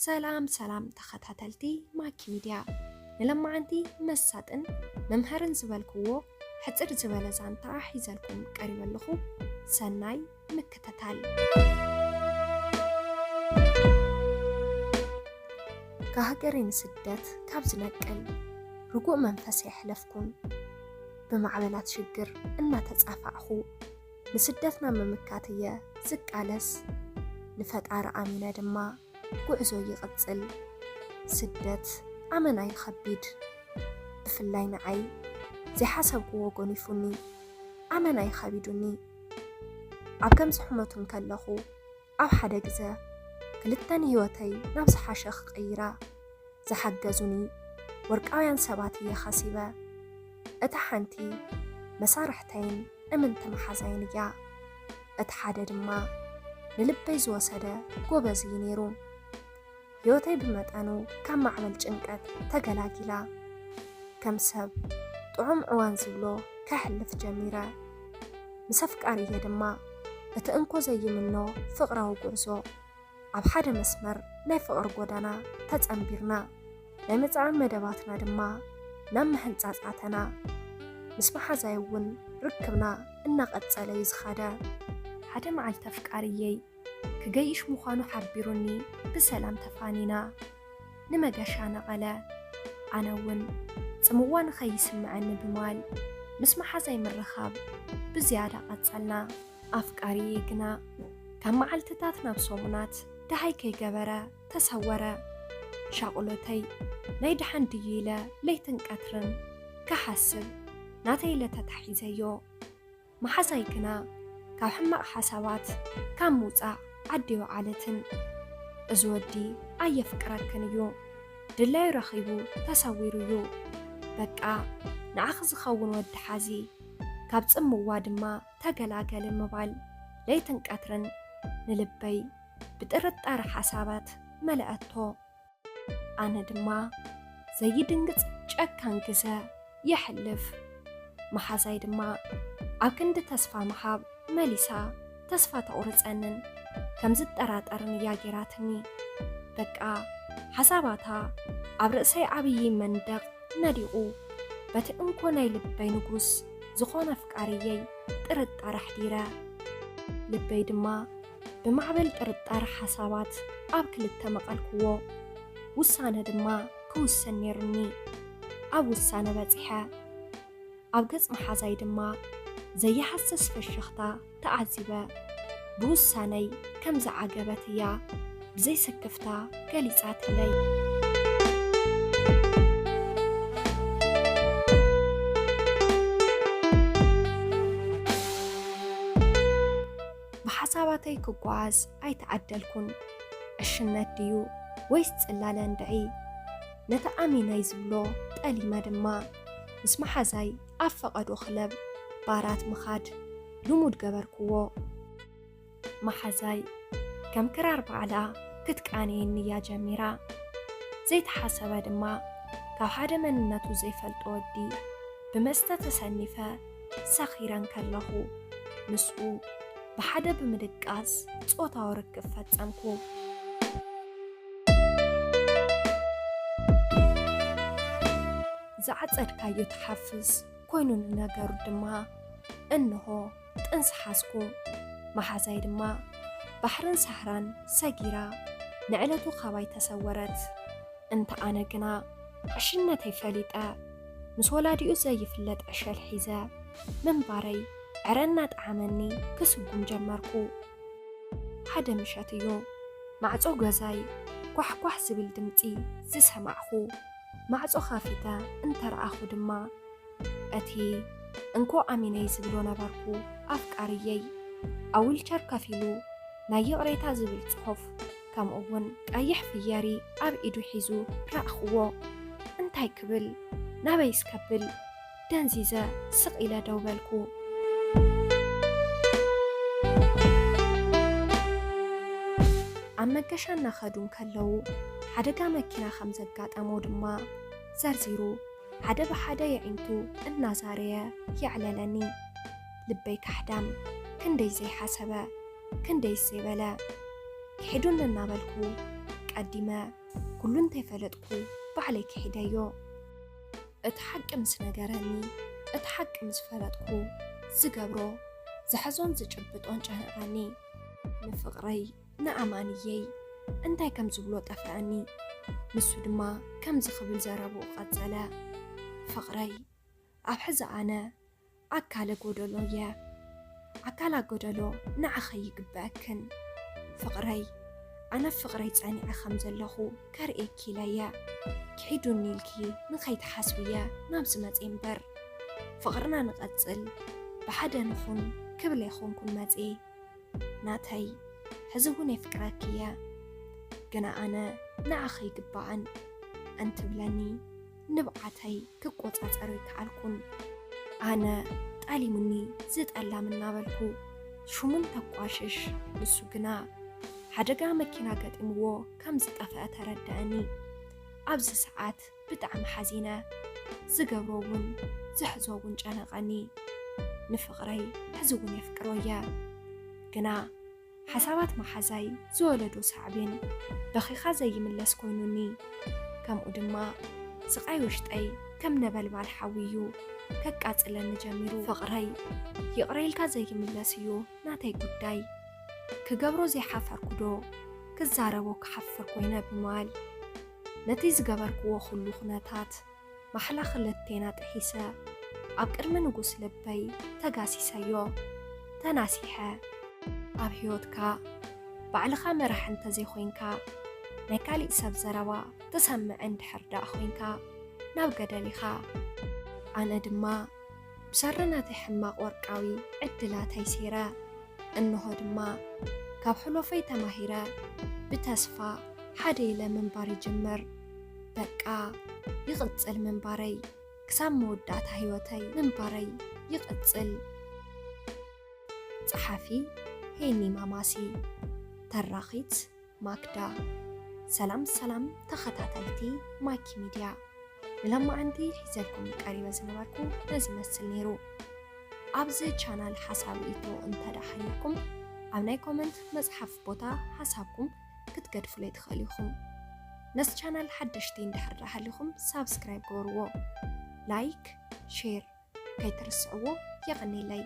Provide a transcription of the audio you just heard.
ሰላም ሰላም ተኸታተልቲ ማኪ ሚድያ፣ ንለማዓንቲ መሳጥን መምሃርን ዝበልክዎ ሕጽር ዝበለ ዛንታ ሒዘልኩም ቀሪበ ኣለኹ። ሰናይ ምክትታል። ከሃገረይ ንስደት ካብ ዝነቅል ርጉእ መንፈስ የሕለፍኩን። ብማዕበላት ሽግር እናተጻፋዕኹ ንስደትና ምምካት እየ ዝቃለስ። ንፈጣሪ ኣሚነ ድማ ጉዕዞ ይቕጽል። ስደት ኣመና እዩ ኸቢድ። ብፍላይ ንዓይ ዘይሓሰብክዎ ጎኒፉኒ፣ ኣመና እዩ ኸቢዱኒ። ኣብ ከምዚ ሕመቱ እንከለኹ፣ ኣብ ሓደ ግዘ ክልተ ንህይወተይ ናብ ዝሓሸ ክቕይራ ዝሓገዙኒ ወርቃውያን ሰባት እየ ኸሲበ። እታ ሓንቲ መሳርሕተይን እምንቲ መሓዛይን እያ። እቲ ሓደ ድማ ንልበይ ዝወሰደ ጎበዝ እዩ ነይሩ። ህይወተይ ብመጠኑ ካብ ማዕበል ጭንቀት ተገላጊላ። ከም ሰብ ጥዑም እዋን ዝብሎ ከሕልፍ ጀሚረ። ምስ ኣፍቃሪየ ድማ እቲ እንኮ ዘይምኖ ፍቕራዊ ጉዕዞ ኣብ ሓደ መስመር ናይ ፍቕሪ ጎዳና ተጸንቢርና። ናይ መጻኢ መደባትና ድማ ናብ ምሕንጻጽ ኣተና። ምስ መሓዛይ እውን ርክብና እናቐጸለ እዩ ዝኸደ። ሓደ መዓልቲ ኣፍቃሪየይ ክገይሽ ምዃኑ ሓቢሩኒ ብሰላም ተፋኒና። ንመገሻ ነቐለ። ኣነ እውን ጽምዋ ንኸይስምዐኒ ብምባል ምስ መሓዛይ ምርኻብ ብዝያዳ ቀጸልና። ኣፍቃሪየ ግና ካብ መዓልትታት ናብ ሰሙናት ደሃይ ከይገበረ ተሰወረ። ሻቕሎተይ ናይ ደሓን ድዩ ኢለ ለይትን ቀትርን ክሓስብ ናተይ ኢለ ተታሒዘዮ። መሓዛይ ግና ካብ ሕማቕ ሓሳባት ካብ ምውጻእ ዓዲ ኣይወዓለትን። እዚ ወዲ ኣየፍቅረክን እዩ፣ ድላዩ ረኺቡ ተሰዊሩ እዩ። በቃ ንዓኺ ዝኸውን ወዲ ሓዚ፣ ካብ ጽምዋ ድማ ተገላገሊ ምባል ለይትን ቀትርን ንልበይ ብጥርጣረ ሓሳባት መለኣቶ። ኣነ ድማ ዘይድንግጽ ጨካን ግዘ የሕልፍ። መሓዛይ ድማ ኣብ ክንዲ ተስፋ ምሃብ መሊሳ ተስፋ ተቑርጸንን ከም ዝጠራጠርን እያ ጌራትኒ። በቃ ሓሳባታ ኣብ ርእሰይ ዓብዪ መንደቕ ነዲቑ፣ በቲ እንኮ ናይ ልበይ ንጉስ ዝኾነ ኣፍቃሪየይ ጥርጣረ ኣሕዲረ። ልበይ ድማ ብማዕበል ጥርጣረ ሓሳባት ኣብ ክልተ መቐልክዎ። ውሳነ ድማ ክውስን ነይሩኒ። ኣብ ውሳነ በጺሐ። ኣብ ገጽ መሓዛይ ድማ ዘይሃስስ ፍሽኽታ ተዓዚበ። ብውሳነይ ከም ዝዓገበት እያ ብዘይስክፍታ ገሊጻትለይ። ብሓሳባተይ ክጓዓዝ ኣይተዓደልኩን። ዕሽነት ድዩ ወይስ ጽላለ እንድዒ? ነቲ ኣሚነይ ዝብሎ ጠሊመ ድማ ምስ መሓዛይ ኣብ ፈቐዶ ክለብ ባራት ምኻድ ልሙድ ገበርክዎ። መሓዛይ ከም ክራር ባዕላ ክትቃነየኒ እያ ጀሚራ። ዘይተሓሰበ ድማ ካብ ሓደ መንነቱ ዘይፈልጦ ወዲ ብመስተ ተሰኒፈ ሰኺረ እንከለኹ ምስኡ ብሓደ ብምድቃስ ጾታዊ ርክብ ፈጸምኩ። ዝዓጸድካዮ ትሓፍስ ኮይኑኒ ነገሩ ድማ እንሆ ጥንሲ ሓዝኩ። መሓዛይ ድማ ባሕርን ሳህራን ሰጊራ ንዕለቱ ካባይ ተሰወረት። እንተ ኣነ ግና ዕሽነተይ ፈሊጠ ምስ ወላዲኡ ዘይፍለጥ ዕሸል ሒዘ ምንባረይ ዕረ እናጠዓመኒ ክስጉም ጀመርኩ። ሓደ ምሸት እዩ ማዕጾ ገዛይ ኳሕኳሕ ዝብል ድምጺ ዝሰማዕኹ። ማዕጾ ከፊተ እንተ ረኣኹ ድማ እቲ እንኮ ኣሚነይ ዝብሎ ነበርኩ ኣፍቃሪየይ ኣብ ዊልቸር ከፊሉ ናይ ይቕሬታ ዝብል ጽሑፍ ከምኡ እውን ቀይሕ ፍየሪ ኣብ ኢዱ ሒዙ ረኣኽዎ። እንታይ ክብል ናበይስ ከብል ደንዚዘ ስቕ ኢለ ደው በልኩ። ኣብ መገሻ እናኸዱ እንከለዉ ሓደጋ መኪና ከም ዘጋጠሞ ድማ ዘርዚሩ ሓደ ብሓደ የዒንቱ እናዛረየ የዕለለኒ። ልበይ ካሕዳም ክንደይ ዘይሓሰበ ክንደይ ዘይበለ። ክሒዱኒ እናበልኩ ኣቐዲመ ኩሉ እንተይፈለጥኩ ባዕለይ ክሒደዮ። እቲ ሓቂ ምስ ነገረኒ፣ እቲ ሓቂ ምስ ፈለጥኩ፣ ዝገብሮ፣ ዝሕዞን ዝጭብጦን ጨነቐኒ። ንፍቕረይ፣ ንኣማንየይ እንታይ ከም ዝብሎ ጠፍኣኒ። ንሱ ድማ ከምዚ ክብል ዘረብኡ ቀጸለ። ፍቕረይ፣ ኣብ ሕዚ ኣነ ኣካለ ጎደሎ እየ። ኣካላ ጎደሎ ንዓኸ ይግበኣክን። ፍቕረይ፣ ኣነ ፍቕረይ ጸኒዐ ከም ዘለኹ ከርእየኪ ኢለ እየ። ክሒዱኒ ኢልኪ ንኸይትሓስብየ ናብዚ መጽየ እምበር። ፍቕርና ንቐጽል፣ ብሓደ ንኹን ክብል ኣይኮንኩን መጽየ። ናተይ፣ ሕዚ እውን የፍቅረኪ እየ። ግና ኣነ ንዓኸ ይግባኣን እንትብለኒ ንብዓተይ ክቆጻጸር ኣይከኣልኩን። ኣነ ጠሊሙኒ ዝጠላም እናበልኩ ሽሙ እንተቋሽሽ፣ ንሱ ግና ሓደጋ መኪና ገጢምዎ ከም ዝጠፍአ ተረድኣኒ። ኣብዚ ሰዓት ብጣዕሚ ሓዚነ። ዝገብሮ እውን ዝሕዞ እውን ጨነቐኒ። ንፍቕረይ ሕዚ እውን የፍቅሮ እየ። ግና ሓሳባት መሓዛይ ዝወለዶ ሳዕቤን በኺኻ ዘይምለስ ኮይኑኒ። ከምኡ ድማ ስቓይ ውሽጠይ ከም ነበልባል ሓዊ እዩ ከቃጽለኒ ጀሚሩ። ፍቕረይ ይቕረ ኢልካ ዘይምለስ እዩ ናተይ ጉዳይ። ክገብሮ ዘይሓፈርኩ ዶ ክዛረቦ ክሓፍር ኮይነ ብምባል፣ ነቲ ዝገበርክዎ ኩሉ ኩነታት ማሕላ ክልቴና ጥሒሰ ኣብ ቅድሚ ንጉስ ልበይ ተጋሲሰዮ። ተናሲሐ። ኣብ ህይወትካ ባዕልኻ መራሕ እንተዘይኮይንካ፣ ናይ ካሊእ ሰብ ዘረባ ትሰምዕ እንድሕር ደኣ ኮይንካ፣ ናብ ገደል ኢኻ። ኣነ ድማ ብሰሪ ናተይ ሕማቕ ወርቃዊ ዕድላተይ ሲረ፣ እንሆ ድማ ካብ ሕሎፈይ ተማሂረ፣ ብተስፋ ሓደ ኢለ ምንባር ይጅምር። በቃ ይቕጽል ምንባረይ፣ ክሳብ መወዳእታ ህይወተይ ምንባረይ ይቕጽል። ጸሓፊ ሄኒ ማማሲ፣ ተራኺት ማክዳ። ሰላም ሰላም ተኸታተልቲ ማኪ ሚድያ፣ ንሎማዓንቲ ሒዘልኩም ቀሪበ ዝነበርኩ ነዚ ይመስል ነይሩ። ኣብዚ ቻናል ሓሳብ ርእይቶ እንተ ደኣ ሃልዩኩም፣ ኣብ ናይ ኮመንት መጽሓፍ ቦታ ሓሳብኩም ክትገድፉለይ ትኽእሉ ኢኹም። ነዚ ቻናል ሓደሽቲ እንድሕር ደኣ ሃሊኹም ሳብስክራይብ ግበርዎ፣ ላይክ፣ ሼር ከይትርስዕዎ። የቐኔለይ።